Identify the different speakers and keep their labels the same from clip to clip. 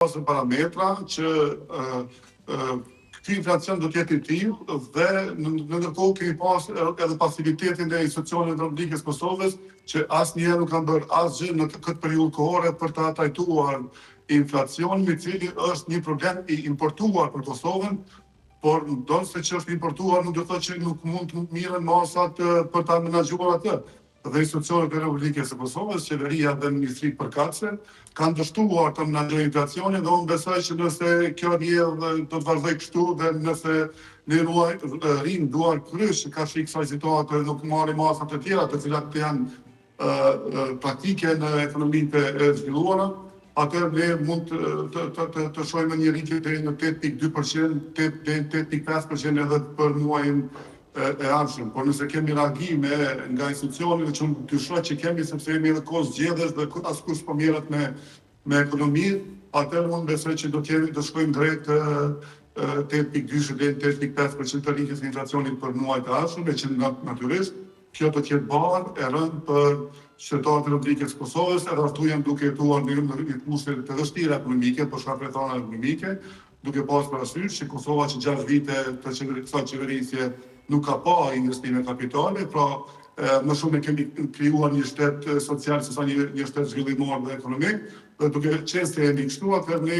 Speaker 1: Pasur parametra që ky inflacion do të jetë i tillë dhe në ndërkohë kemi pas edhe pasivitetin e institucioneve të Republikës së Kosovës që asnjëherë nuk kanë bërë asgjë në këtë periudhë kohore për ta trajtuar inflacionin, i cili është një problem i importuar për Kosovën, por ndonëse që është importuar nuk do të thotë që nuk mund të merren masat për ta menaxhuar atë. Dhe institucionet e Republikës së Kosovës, qeveria dhe ministritë përkatëse, kanë dështuar të menaxhojnë inflacionin dhe unë besoj që nëse kjo rrjedhë do të vazhdojë kështu dhe nëse ne rrimë duarkryq karshi kësaj situate dhe nuk marrim masa të tjera të cilat janë praktike në ekonomitë e zhvilluara, atëherë ne mund të shohim një rritje deri në 8.2%, 8 deri në 8.5% edhe për muajin e ardhshëm. Por nëse kemi reagime nga institucionet, që unë dyshoj që kemi, sepse jemi edhe kohë zgjedhjesh dhe askush s'po merret me ekonomi, atëherë unë besoj që do të jemi do të shkojmë drejt 8.2 deri në 8.5% të rritjes së inflacionit për muajt e ardhshëm, e që natyrisht kjo do të jetë barrë e rëndë për qytetarët e Republikës së Kosovës, edhe ashtu janë duke jetuar në një kushte të vështira ekonomike, për shkak të rrethanave ekonomike, duke pas parasysh që Kosova që 6 vite të kësaj qeverisje nuk ka pa investime kapitale, pra më shumë e kemi krijuar një shtet social se sa një shtet zhvillimor dhe ekonomik, dhe duke qenë se jemi kështu, atëherë ne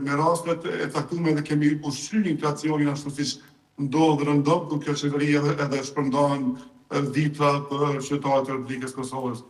Speaker 1: me rastet e caktuara edhe kemi ushqyer inflacionin ashtu siç ndodh rëndom, kur kjo qeveri edhe shpërndan vitra për qytetarët e Republikës së Kosovës.